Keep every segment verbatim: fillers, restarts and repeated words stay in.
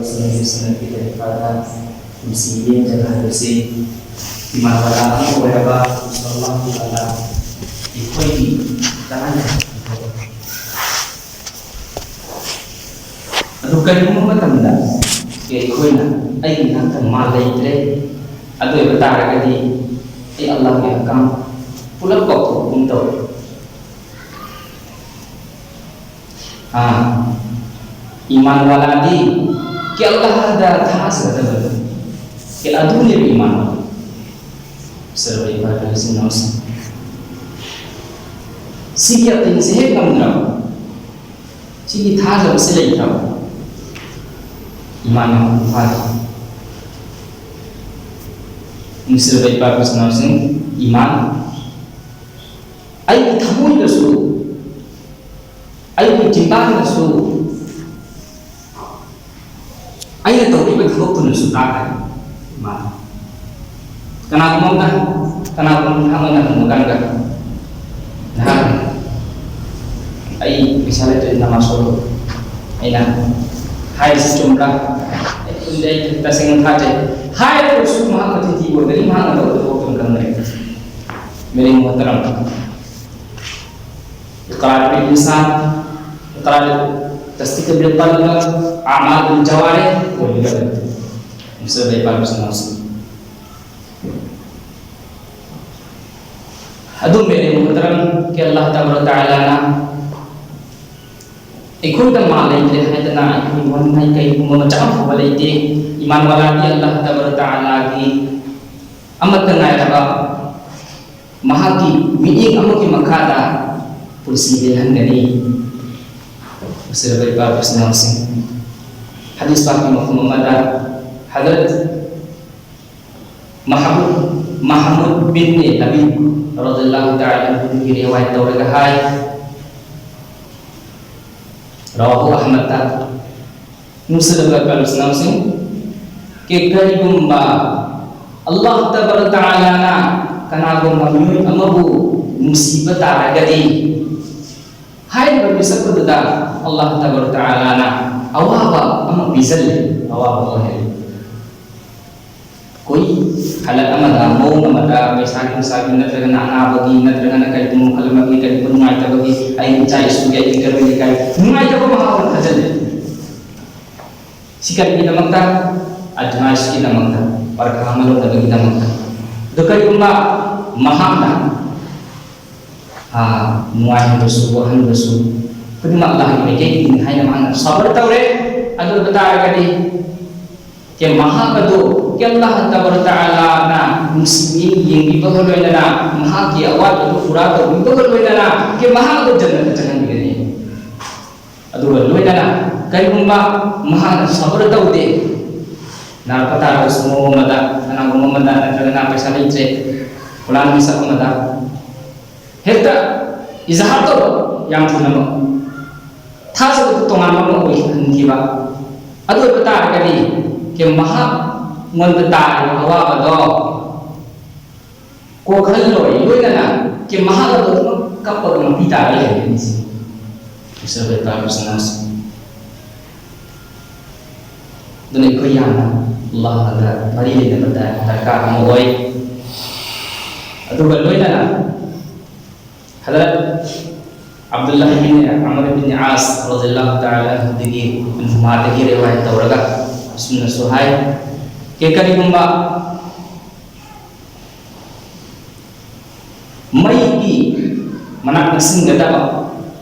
ꯁꯤꯅ ꯄꯤꯔꯛꯄꯗ ꯅꯨꯡꯁꯤꯌꯦ ꯍꯥꯏꯕꯁꯤ ꯏꯃꯥꯟꯅꯕ ꯑꯃ ꯑꯣꯏꯔꯕ ꯑꯜꯂꯥꯍꯨ ꯇꯥꯂꯥ ꯑꯩꯈꯣꯏꯒꯤ ꯇꯉꯥꯏ ꯐꯗꯕ ꯊꯕꯛꯅꯤ꯫ ꯑꯗꯨ ꯀꯔꯤꯒꯨꯝꯕ ꯃꯇꯝꯗ ꯑꯩꯈꯣꯏꯅ "ꯑꯩꯒꯤ ꯏꯅꯥꯛꯇ ꯃꯥ ꯂꯩꯇ꯭ꯔꯦ, ꯑꯗꯨ ꯑꯣꯏꯕ ꯇꯥꯔꯒꯗꯤ ꯑꯩ ꯑꯜꯂꯥꯍꯒꯤ ꯑꯍꯀꯥꯝ ꯄꯨꯂꯞ ꯀꯥꯎꯊꯣꯛꯄꯒꯨꯝ ꯇꯧꯔꯦ"꯫ ꯑꯥ, ꯏꯃꯥꯟ ꯋꯥꯂꯥꯗꯤ ꯀꯦ ꯑꯜꯂꯥꯍꯗ ꯊꯥꯖꯒꯗꯕꯅꯤ꯫ ꯀꯦ ꯑꯗꯨꯅꯦꯕ ꯏꯃꯥꯟ ꯋꯥꯂꯥ꯫ ꯁꯔꯕ ꯏꯕꯥꯗ ꯏꯆꯤꯟ ꯏꯅꯥꯎꯁꯤꯡ, ꯁꯤꯒꯤ ꯑꯇꯤꯡꯁꯦ ꯍꯦꯛ ꯉꯝꯗ꯭ꯔꯕ, ꯁꯤꯒꯤ ꯊꯥꯖꯕꯁꯦ ꯂꯩꯇ꯭ꯔꯕ, ꯏꯃꯥꯟ ꯃꯄꯨꯡ ꯐꯥꯗꯦ꯫ ꯅꯨꯡꯁꯤꯔꯕ ꯏꯄꯥ ꯏꯆꯤꯟ ꯏꯅꯥꯎꯁꯤꯡ, ꯏꯃꯥꯟ ꯑꯩꯒꯤ ꯊꯃꯣꯏꯗꯁꯨ, ꯑꯩꯒꯤ ꯆꯤꯟꯕꯥꯟꯗꯁꯨ ꯑꯩꯅ ꯇꯧꯈꯤꯕ ꯊꯕꯛꯇꯨꯅꯁꯨ ꯇꯥꯛꯀꯅꯤ꯫ ꯃꯥꯅꯤ꯫ ꯀꯅꯥꯒꯨꯝꯕ ꯑꯃꯅ, ꯀꯅꯥꯒꯨꯝꯕ ꯑꯃꯅ ꯍꯪꯕ ꯀꯥꯟꯗ, "ꯅꯍꯥꯛ ꯑꯩ ꯄꯩꯁꯥ ꯂꯩꯇ꯭ꯔꯗꯤ ꯅꯃꯥꯖ ꯁꯣꯜꯂꯨ" ꯑꯩꯅ ꯍꯥꯏꯔꯤꯁꯤ ꯆꯨꯝꯕ꯭ꯔꯥ? ꯑꯩ ꯆꯨꯝꯗꯦ, ꯑꯩ ꯇꯁꯦꯡꯅ ꯊꯥꯖꯩ꯫ ꯍꯥꯏꯔꯒꯁꯨ ꯃꯍꯥꯛ ꯃꯆꯤꯟ ꯊꯤꯕ ꯑꯣꯏꯒꯅꯤ, ꯃꯍꯥꯛꯅ ꯇꯧꯕ ꯊꯕꯛꯇꯨꯅ ꯀꯔꯝꯕꯅꯣ? ꯃꯦꯔꯦ ꯃꯣꯍꯇꯔꯝ, إقرار باللسان، إقرار، تصديق بالقلب، أعمال بالجوارح والبدن. ꯅꯨꯡꯁꯤꯔꯕ ꯏꯄꯥ ꯏꯆꯤꯟ ꯏꯅꯥꯎꯁꯤꯡ꯫ ꯑꯗꯨ ꯃꯦꯔꯦ ꯃꯣꯍꯇꯔꯝ ꯀꯦ ꯑꯜꯂꯥꯍ ꯇꯕꯥꯔꯛ ꯇꯥꯂꯥꯅ ꯑꯩꯈꯣꯏꯗ ꯃꯥ ꯂꯩꯇ꯭ꯔꯦ ꯍꯥꯏꯗꯅ ꯑꯩꯈꯣꯏ ꯋꯥꯅꯤꯡꯉꯥꯏ ꯀꯩꯒꯨꯝꯕ ꯃꯆꯥ ꯑꯃ ꯐꯥꯎꯕ ꯂꯩꯇꯦ꯫ ꯏꯃꯥꯟ ꯋꯥꯂꯥꯗꯤ ꯑꯜꯂꯥꯍ ꯇꯕꯥꯔꯛ ꯇꯥꯂꯥꯒꯤ ꯑꯃꯠꯇ ꯉꯥꯏꯔꯕ ꯃꯍꯥꯛꯀꯤ ꯃꯤꯠꯌꯦꯡ ꯑꯃꯒꯤ ꯃꯈꯥꯗ ꯄꯨꯟꯁꯤ ꯂꯦꯜꯍꯟꯒꯅꯤ꯫ ꯅꯨꯡꯁꯤꯔꯕ ꯏꯄꯥ ꯏꯆꯤꯟ ꯏꯅꯥꯎꯁꯤꯡ, ꯍꯗꯤꯁ ꯄꯥꯛꯀꯤ ꯃꯐꯝ ꯑꯃꯗ ꯍꯖꯔꯠ ꯃꯍꯃꯨꯗ, ꯃꯍꯃꯨꯗ ꯕꯤꯟ ꯂꯕꯤꯗ ꯔꯗꯤꯌꯜꯂꯥꯍꯨ ꯇꯥꯂꯥ ꯑꯟꯍꯨꯗꯒꯤ ꯔꯤꯋꯥꯌꯠ ꯇꯧꯔꯒ ꯍꯥꯏ, ꯔꯋꯥꯍꯨ ꯑꯍꯃꯗ꯫ ꯅꯨꯡꯁꯤꯔꯕ ꯏꯄꯥ ꯏꯆꯤꯟ ꯏꯅꯥꯎꯁꯤꯡ, ꯀꯦ ꯀꯔꯤꯒꯨꯝꯕ ꯑꯜꯂꯥꯍ ꯇꯕꯥꯔꯛ ꯇꯥꯂꯥꯅ ꯀꯅꯥꯒꯨꯝꯕ ꯃꯤꯑꯣꯏ ꯑꯃꯕꯨ ꯅꯨꯡꯁꯤꯕ ꯇꯥꯔꯒꯗꯤ, ꯍꯥꯏꯔꯤꯕ ꯃꯤꯁꯛ ꯑꯗꯨꯗ ꯑꯜꯂꯥꯍ ꯇꯕꯥꯔꯛ ꯇꯥꯂꯥꯅ ꯑꯋꯥꯕ ꯑꯃ ꯄꯤꯖꯜꯂꯦ, ꯑꯋꯥꯕ ꯑꯣꯏꯍꯜꯂꯦ꯫ ꯑꯩꯈꯣꯏ ꯍꯥꯂꯠ ꯑꯃꯗ, ꯃꯑꯣꯡ ꯑꯃꯗ, ꯄꯩꯁꯥꯒꯤ ꯅꯨꯡꯁꯥꯒꯤ ꯅꯠꯇ꯭ꯔꯒꯅ ꯑꯅꯥꯕꯒꯤ ꯅꯠꯇ꯭ꯔꯒꯅ ꯀꯔꯤꯒꯨꯝꯕ ꯃꯈꯜ ꯑꯃꯒꯤ ꯀꯔꯤꯒꯨꯝꯕ ꯅꯨꯡꯉꯥꯏꯇꯕꯒꯤ, ꯑꯩ ꯏꯆꯥ ꯏꯁꯨꯒꯤ, ꯑꯩꯒꯤ ꯀꯔꯣꯏ ꯂꯩꯀꯥꯏ ꯅꯨꯡꯉꯥꯏꯇꯕ ꯃꯍꯥꯛ ꯑꯃ ꯈꯟꯖꯜꯂꯦ꯫ ꯁꯤ ꯀꯔꯤꯒꯤꯗꯃꯛꯇ? ꯑꯗꯨꯃꯥꯏꯁꯤꯒꯤꯗꯃꯛꯇ, ꯄꯔꯈꯥ ꯑꯃ ꯂꯧꯅꯕꯒꯤꯗꯃꯛꯇ꯫ ꯑꯗꯣ ꯀꯔꯤꯒꯨꯝꯕ ꯃꯍꯥꯛꯅ, ꯑꯥ, ꯅꯨꯡꯉꯥꯏꯍꯟꯕꯁꯨ, ꯋꯥꯍꯟꯕꯁꯨ ꯈꯨꯗꯤꯡꯃꯛ ꯑꯜꯂꯥꯍꯒꯤ ꯃꯥꯏꯀꯩꯗꯒꯤꯅꯤ ꯍꯥꯏꯅ ꯃꯍꯥꯛꯅ ꯁꯕꯔ ꯇꯧꯔꯦ꯫ ꯑꯗꯨ ꯑꯣꯏꯕ ꯇꯥꯔꯒꯗꯤ ꯀꯦ ꯃꯍꯥꯛ ꯑꯗꯨ ꯀꯦ ꯑꯜꯂꯥꯍ ꯇꯕꯥꯔꯛ ꯇꯥꯂꯥꯅ ꯅꯨꯡꯁꯤꯕꯤ ꯌꯦꯡꯕꯤꯕꯒ ꯂꯣꯏꯅꯅ, ꯃꯍꯥꯛꯀꯤ ꯑꯋꯥꯠꯄꯗꯨ ꯄꯨꯔꯥ ꯇꯧꯕꯤꯕꯒ ꯂꯣꯏꯅꯅ, ꯀꯦ ꯃꯍꯥꯛ ꯑꯗꯨ ꯖꯟꯅꯠꯇ ꯆꯪꯍꯟꯕꯤꯒꯅꯤ꯫ ꯑꯗꯨꯒ ꯂꯣꯏꯅꯅ ꯀꯔꯤꯒꯨꯝꯕ ꯃꯍꯥꯛꯅ ꯁꯕꯔ ꯇꯧꯗꯦ, ꯅꯥꯔꯛꯄ ꯇꯥꯔꯒꯁꯨ ꯃꯑꯣꯡ ꯑꯃꯗ, ꯀꯅꯥꯒꯨꯝꯕ ꯑꯃꯗ ꯅꯠꯇ꯭ꯔꯒꯅ ꯄꯩꯁꯥ ꯂꯩꯇ꯭ꯔꯦ, ꯐꯂꯥꯟ ꯃꯤꯁꯛ ꯑꯃꯗ ꯍꯦꯛꯇ ꯏꯖꯍꯥꯔ ꯇꯧꯕ, ꯌꯥꯝ ꯊꯨꯅꯃꯛ ꯊꯥꯖꯕꯗꯨ ꯇꯣꯉꯥꯟꯕ ꯑꯃ ꯑꯣꯏꯍꯟꯈꯤꯕ꯫ ꯑꯗꯨ ꯑꯣꯏꯕ ꯇꯥꯔꯒꯗꯤ ꯀꯦ ꯃꯍꯥꯛꯉꯣꯟꯗ ꯇꯥꯔꯤꯕ ꯑꯋꯥꯕꯗꯣ ꯀꯣꯛꯍꯜꯂꯣꯏ, ꯂꯣꯏꯅꯅ ꯀꯦ ꯃꯍꯥꯛ ꯑꯗꯨ ꯑꯗꯨꯝ ꯀꯞꯄꯒ ꯃꯄꯤ ꯇꯥꯔꯒ ꯂꯩꯔꯅꯤ꯫ ꯁꯤ ꯏꯁꯣꯔꯒ ꯇꯥꯕꯁꯤꯅ꯫ ꯑꯗꯨꯅ ꯑꯩꯈꯣꯏ ꯌꯥꯝꯅ ꯑꯜꯂꯥꯍꯗ ꯃꯔꯤ ꯂꯩꯅꯕ ꯗꯔꯀꯥꯔ ꯑꯃ ꯑꯣꯏ꯫ ꯑꯗꯨꯒ ꯂꯣꯏꯅꯅ ꯍꯗꯔꯠ ꯑꯕꯗꯨꯜꯂꯥꯍ ꯕꯤꯟ ꯑꯃꯔ ꯕꯤꯟ ꯑꯥꯁ ꯔꯗꯤꯌꯜꯂꯥꯍꯨ ꯇꯥꯂꯥ ꯑꯟꯍꯨꯗꯒꯤ, ꯑꯟꯍꯨꯃꯥꯗꯒꯤ ꯔꯤꯋꯥꯌꯠ ꯇꯧꯔꯒ ꯑꯁꯨꯝꯅꯁꯨ ꯍꯥꯏ, ꯀꯦ ꯀꯔꯤꯒꯨꯝꯕ ꯃꯩꯒꯤ ꯃꯅꯥꯛ ꯅꯛꯁꯤꯟꯒꯗꯕ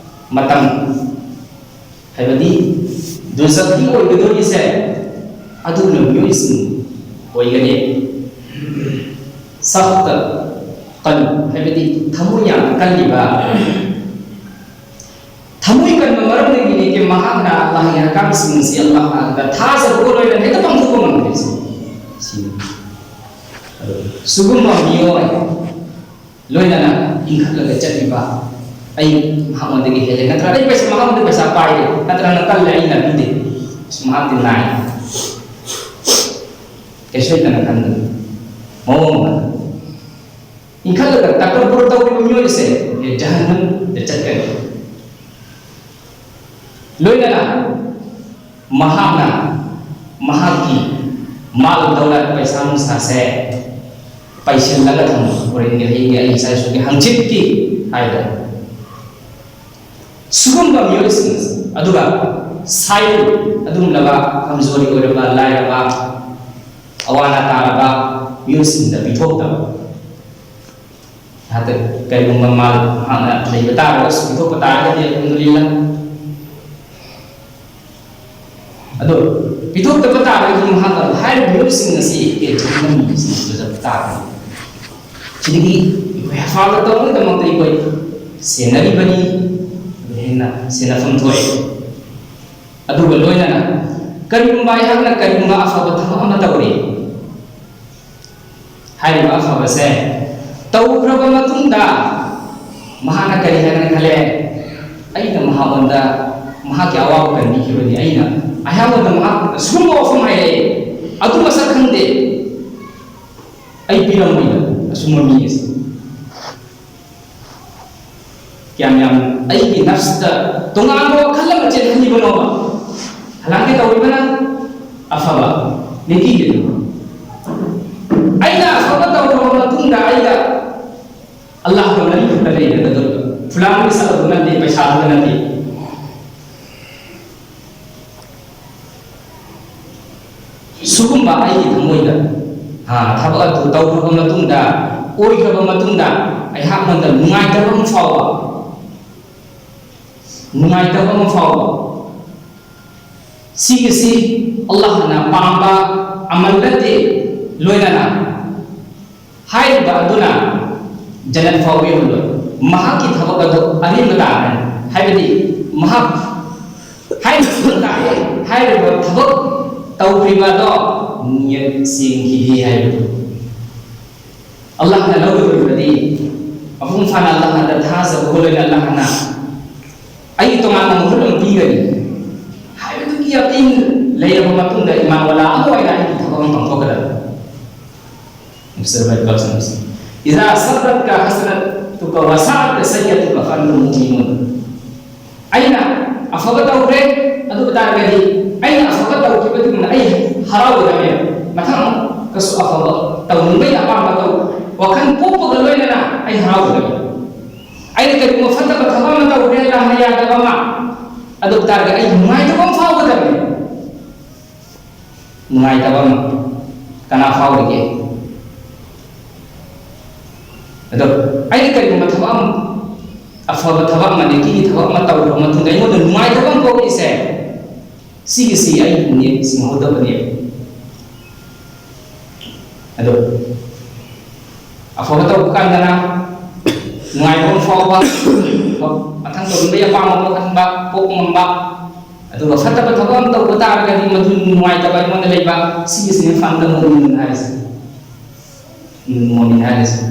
ꯃꯇꯝ, ꯍꯥꯏꯕꯗꯤ ꯗꯨꯖꯈꯤ ꯑꯣꯏꯒꯗꯧꯔꯤꯁꯦ ꯑꯗꯨꯒꯨꯝꯂꯕ ꯃꯤꯑꯣꯏꯁꯤꯡ ꯑꯣꯏꯒꯅꯤ꯫ ꯁꯈꯇ ꯀꯜꯕ, ꯍꯥꯏꯕꯗꯤ ꯊꯃꯣꯏ ꯌꯥꯝꯅ ꯀꯜꯂꯤꯕ꯫ ꯊꯃꯣꯏ ꯀꯟꯕ ꯃꯔꯝꯗꯒꯤꯅꯤ ꯀꯦ ꯃꯍꯥꯛꯅ ꯑꯜꯂꯥꯍꯒꯤ ꯑꯍꯀꯥꯝꯁꯤꯡ ꯑꯁꯤ ꯑꯜꯂꯥꯍꯗ ꯊꯥꯖꯕꯒ ꯂꯣꯏꯅꯅ ꯍꯦꯛꯇ ꯄꯥꯡꯊꯣꯛꯄ ꯉꯝꯗ꯭ꯔꯤꯁꯦ꯫ ꯁꯤꯅꯤ꯫ ꯑꯗꯣ ꯁꯤꯒꯨꯝꯕ ꯃꯤꯑꯣꯏ ꯂꯣꯏꯅꯅ ꯏꯟꯈꯠꯂꯒ ꯆꯠꯂꯤꯕ, "ꯑꯩ ꯃꯍꯥꯛꯉꯣꯟꯗꯒꯤ ꯍꯦꯜꯂꯦ", ꯅꯠꯇ꯭ꯔꯒ "ꯑꯩ ꯄꯩꯁꯥ, ꯃꯍꯥꯛꯉꯣꯟꯗ ꯄꯩꯁꯥ ꯄꯥꯏꯔꯦ", ꯅꯠꯇ꯭ꯔꯒꯅ "ꯀꯜꯂꯦ, ꯑꯩꯅ ꯄꯤꯗꯦ", ꯑꯁ, ꯃꯍꯥꯛꯇꯤ ꯅꯥꯏ꯫ ꯀꯩꯁꯨ ꯂꯩꯇꯅ ꯈꯟꯕꯗꯣ, ꯃꯑꯣꯡ ꯑꯃꯗ꯫ ꯏꯟꯈꯠꯂꯒ ꯇꯀꯕꯨꯔ ꯇꯧꯔꯤꯕ ꯃꯤꯑꯣꯏ ꯑꯁꯦ ꯖꯍꯟꯅꯝꯗ ꯆꯠꯀꯅꯤ꯫ ꯂꯣꯏꯅꯅ ꯃꯍꯥꯛꯅ ꯃꯍꯥꯛꯀꯤ ꯃꯥꯜ ꯗꯧꯂꯠ, ꯄꯩꯁꯥ ꯅꯨꯡꯁꯥꯁꯦ ꯄꯩꯁꯤꯜꯂꯒ ꯊꯝꯕ, ꯍꯣꯔꯦꯟꯒꯤ, ꯍꯌꯦꯡꯒꯤ, ꯑꯩ ꯏꯆꯥ ꯏꯁꯨꯒꯤ ꯍꯪꯆꯤꯠꯀꯤ ꯍꯥꯏꯗꯅ꯫ ꯁꯤꯒꯨꯝꯕ ꯃꯤꯑꯣꯏꯁꯤꯡ ꯑꯁꯤ, ꯑꯗꯨꯒ ꯁꯥꯏꯕꯨ, ꯑꯗꯨꯒꯨꯝꯂꯕ ꯀꯝꯖꯣꯔꯤ ꯑꯣꯏꯔꯕ, ꯂꯥꯏꯔꯕ, ꯑꯋꯥ ꯑꯅꯥ ꯇꯥꯔꯕ ꯃꯤꯑꯣꯏꯁꯤꯡꯗ ꯄꯤꯊꯣꯛꯇꯕ꯫ ꯍꯥꯏꯗꯤ ꯀꯔꯤꯒꯨꯝꯕ ꯃꯥꯜ ꯃꯍꯥꯛꯅ ꯂꯩꯕ ꯇꯥꯔꯒꯁꯨ, ꯄꯤꯊꯣꯛꯄ ꯇꯥꯔꯒꯗꯤ, ꯑꯜꯍꯝꯗꯨꯂꯤꯜꯂꯥꯍ꯫ ꯑꯗꯣ ꯄꯤꯊꯣꯛꯇꯕ ꯇꯥꯔꯒꯗꯤ ꯃꯍꯥꯛ ꯍꯥꯏꯔꯤꯕ ꯃꯤꯑꯣꯏꯁꯤꯡ ꯑꯁꯤ ꯍꯦꯛꯇ ꯊꯣꯛꯍꯟꯕ ꯃꯤꯁꯤꯡ ꯑꯣꯏꯖꯕ ꯇꯥꯕꯅꯤ꯫ ꯁꯤꯗꯒꯤ ꯑꯩꯈꯣꯏ ꯍꯦꯐꯥꯖꯠ ꯇꯧꯅꯕꯒꯤꯗꯃꯛꯇ ꯑꯩꯈꯣꯏ ꯁꯦꯟꯅꯔꯤꯕꯅꯤ, ꯑꯗꯨ ꯍꯦꯟꯅ ꯁꯦꯟꯅꯐꯝ ꯊꯣꯛꯑꯦ꯫ ꯑꯗꯨꯒ ꯂꯣꯏꯅꯅ ꯀꯔꯤꯒꯨꯝꯕ ꯑꯩꯍꯥꯛꯅ ꯀꯔꯤꯒꯨꯝꯕ ꯑꯐꯕ ꯊꯕꯛ ꯑꯃ ꯇꯧꯔꯦ, ꯍꯥꯏꯔꯤꯕ ꯑꯐꯕꯁꯦ ꯇꯧꯈ꯭ꯔꯕ ꯃꯇꯨꯡꯗ ꯃꯍꯥꯛꯅ ꯀꯔꯤ ꯍꯥꯏꯅ ꯈꯜꯂꯦ? ꯑꯩꯅ ꯃꯍꯥꯛꯉꯣꯟꯗ ꯃꯍꯥꯛꯀꯤ ꯑꯋꯥꯕ ꯀꯟꯕꯤꯈꯤꯕꯅꯤ, ꯑꯩꯅ ꯑꯩꯍꯥꯛꯉꯣꯟꯗ ꯃꯍꯥꯛ ꯑꯁꯤꯒꯨꯝꯕ ꯋꯥꯐꯝ ꯍꯥꯏꯔꯛꯑꯦ, ꯑꯗꯨ ꯃꯁꯛ ꯈꯪꯗꯦ, ꯑꯩ ꯄꯤꯔꯝꯃꯣꯏꯗ ꯑꯁꯨꯝꯕ ꯃꯤ ꯑꯁꯤ꯫ ꯀꯌꯥꯝ ꯌꯥꯝ ꯑꯩꯒꯤ ꯅꯐꯁꯇ ꯇꯣꯉꯥꯟꯕ ꯋꯥꯈꯜ ꯑꯃ ꯆꯦꯜꯍꯟꯈꯤꯕꯅꯣꯕ꯫ ꯍꯂꯥꯟꯒꯤ ꯇꯧꯔꯤꯕꯅ ꯑꯐꯕ, ꯅꯦꯀꯤꯒꯤꯗꯨ꯫ ꯑꯩꯅ ꯑꯐꯕ ꯇꯧꯔꯕ ꯃꯇꯨꯡꯗ ꯑꯩꯒ ꯑꯜꯂꯥꯍꯒ ꯃꯔꯤ ꯈꯛꯇ ꯂꯩꯅꯒꯗꯧꯔꯤꯕ꯫ ꯐꯨꯂꯥꯟꯒꯤ ꯁꯛ ꯑꯗꯨ ꯅꯠꯇꯦ, ꯄꯩꯁꯥꯗꯨ ꯅꯠꯇꯦ꯫ ꯁꯤꯒꯨꯝꯕ ꯑꯩꯒꯤ ꯊꯃꯣꯏꯗ, ꯍꯥ, ꯊꯕꯛ ꯑꯗꯨ ꯇꯧꯈ꯭ꯔꯕ ꯃꯇꯨꯡꯗ, ꯑꯣꯏꯈ꯭ꯔꯕ ꯃꯇꯨꯡꯗ ꯑꯩꯍꯥꯛꯉꯣꯟꯗ ꯅꯨꯡꯉꯥꯏꯇꯕ ꯑꯃ ꯐꯥꯎꯕ, ꯅꯨꯡꯉꯥꯏꯇꯕ ꯑꯃ ꯐꯥꯎꯕ, ꯁꯤꯒꯤꯁꯤ ꯑꯜꯂꯥꯍꯅ ꯄꯥꯝꯕ ꯑꯃꯜ ꯅꯠꯇꯦ꯫ ꯂꯣꯏꯅꯅ ꯍꯥꯏꯔꯤꯕ ꯑꯗꯨꯅ ꯖꯟꯅꯠ ꯐꯥꯎꯕ ꯌꯧꯍꯜꯂꯣꯏ꯫ ꯃꯍꯥꯛꯀꯤ ꯊꯕꯛ ꯑꯗꯨ ꯑꯔꯦꯝꯕ ꯇꯥꯔꯅꯤ꯫ ꯍꯥꯏꯕꯗꯤ ꯃꯍꯥꯛ ꯍꯥꯏꯔꯤꯕ ꯇꯥꯔꯦ, ꯍꯥꯏꯔꯤꯕ ꯊꯕꯛ ꯇꯧꯈ꯭ꯔꯤꯕ ꯑꯗꯣ ꯅꯤꯌꯠ ꯁꯦꯡꯈꯤꯗꯦ ꯍꯥꯏꯕꯗꯨ꯫ ꯑꯜꯂꯥꯍꯅ ꯂꯧꯔꯨꯔꯕꯗꯤ ꯃꯄꯨꯡ ꯐꯥꯅ ꯑꯜꯂꯥꯍꯗ ꯊꯥꯖꯕ ꯂꯣꯏꯅ ꯑꯜꯂꯥꯍꯅ ꯑꯩ ꯇꯣꯉꯥꯟꯅ ꯃꯍꯨꯠ ꯑꯃ ꯄꯤꯒꯅꯤ ꯍꯥꯏꯕꯗꯨꯒꯤ ꯌꯥꯄꯤꯟ ꯂꯩꯔꯕ ꯃꯇꯨꯡꯗ ꯏꯃꯥꯟ ꯋꯥꯂꯥ ꯑꯃ ꯑꯣꯏꯅ ꯑꯩꯒꯤ ꯊꯕꯛ ꯑꯃ ꯄꯥꯡꯊꯣꯛꯀꯗꯕꯅꯤ꯫ ꯃꯤꯁꯇꯔ ꯕꯥꯏ ꯀ꯭ꯂꯥꯁ ꯏꯖꯥ ꯁꯔꯔꯠꯀ ꯍꯁꯅꯠꯇꯨꯀ ꯋꯥ ꯁꯥꯑꯠꯀ ꯁꯩꯌꯠꯇꯨꯀ ꯐꯟꯇꯨꯝ ꯃꯨꯃꯤꯅꯨꯟ꯫ ꯑꯩꯅ ꯑꯐꯕ ꯇꯧꯈ꯭ꯔꯦ, ꯑꯗꯨ ꯑꯣꯏ ꯇꯥꯔꯒꯗꯤ ꯑꯩꯅ ꯑꯐꯕ ꯇꯧꯈꯤꯕꯗꯨꯅ ꯑꯩ ꯍꯔꯥꯎꯒꯗꯕꯅꯦ꯫ ꯃꯊꯪ ꯀꯁꯨ ꯑꯐꯕ ꯇꯧꯅꯤꯡꯕꯒꯤ ꯑꯄꯥꯝꯕ ꯇꯧ꯫ ꯋꯥꯈꯜ ꯄꯣꯛꯄꯒ ꯂꯣꯏꯅꯅ ꯑꯩ ꯍꯔꯥꯎꯒꯗꯕꯅꯤ꯫ ꯑꯩꯅ ꯀꯔꯤꯒꯨꯝꯕ ꯐꯠꯇꯕ ꯊꯕꯛ ꯑꯃ ꯇꯧꯈ꯭ꯔꯦ, ꯂꯥꯟꯅ ꯌꯥꯗꯕ ꯑꯃ, ꯑꯗꯨ ꯇꯥꯔꯒꯗꯤ ꯑꯩ ꯅꯨꯡꯉꯥꯏꯇꯕ ꯑꯃ ꯐꯥꯎꯒꯗꯕꯅꯤ꯫ ꯅꯨꯡꯉꯥꯏꯇꯕ ꯑꯃ ꯀꯅꯥ ꯐꯥꯎꯔꯤꯒꯦ? ꯑꯗꯣ ꯑꯩꯅ ꯀꯔꯤꯒꯨꯝꯕ ꯊꯕꯛ ꯑꯃ, ꯑꯐꯕ ꯊꯕꯛ ꯑꯃ, ꯅꯦꯀꯤꯒꯤ ꯊꯕꯛ ꯑꯃ ꯇꯧꯔꯕ ꯃꯇꯨꯡꯗ ꯑꯩꯉꯣꯟꯗ ꯅꯨꯡꯉꯥꯏꯇꯕ ꯑꯃ ꯄꯣꯛꯂꯛꯏꯁꯦ, ꯁꯤꯒꯤꯁꯤ ꯑꯩ ꯄꯨꯛꯅꯤꯡ ꯆꯤꯡꯍꯧꯗꯕꯅꯦꯕ꯫ ꯑꯗꯣ ꯑꯐꯕ ꯇꯧꯕ ꯀꯥꯟꯗꯅ ꯅꯨꯡꯉꯥꯏꯕ ꯑꯃ ꯐꯥꯎꯕ, ꯃꯊꯪ ꯇꯧꯅꯤꯡꯕꯒꯤ ꯑꯄꯥꯝꯕ ꯄꯣꯛꯍꯟꯕ, ꯄꯣꯛꯄ ꯉꯝꯕ꯫ ꯑꯗꯨꯒ ꯐꯠꯇꯕ ꯊꯕꯛ ꯑꯃ ꯇꯧꯕ ꯇꯥꯔꯒꯗꯤ ꯃꯗꯨ ꯅꯨꯡꯉꯥꯏꯇꯕ ꯑꯩꯉꯣꯟꯗ ꯂꯩꯕ, ꯁꯤꯒꯤꯁꯤꯅ fundamental human ꯍꯥꯏꯔꯤꯁꯦ꯫ ꯃꯣꯃꯤꯟ ꯍꯥꯏꯔꯤꯁꯦ꯫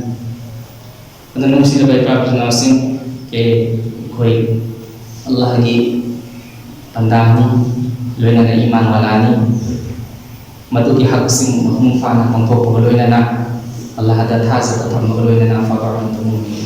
ꯑꯗꯨꯅ ꯅꯨꯡꯁꯤꯔꯕ ꯏꯄꯥ ꯏꯄꯨꯁꯤꯡ, ꯑꯩꯈꯣꯏ ꯑꯜꯂꯥꯍꯒꯤ ꯕꯟꯗꯥꯅꯤ, ꯂꯣꯏꯅꯅ ꯏꯃꯥꯟ ꯋꯥꯂꯥꯅꯤ꯫ ꯃꯗꯨꯒꯤ ꯍꯛꯁꯤꯡ ꯃꯄꯨꯡ ꯐꯥꯅ ꯄꯥꯡꯊꯣꯛꯄꯒ ꯂꯣꯏꯅꯅ ꯑꯜꯂꯥꯍꯗ ꯊꯥꯖꯕ ꯊꯝꯕꯒ ꯂꯣꯏꯅꯅ ꯑꯐꯕ ꯑꯃ ꯇꯧꯃꯤꯟꯅꯩ꯫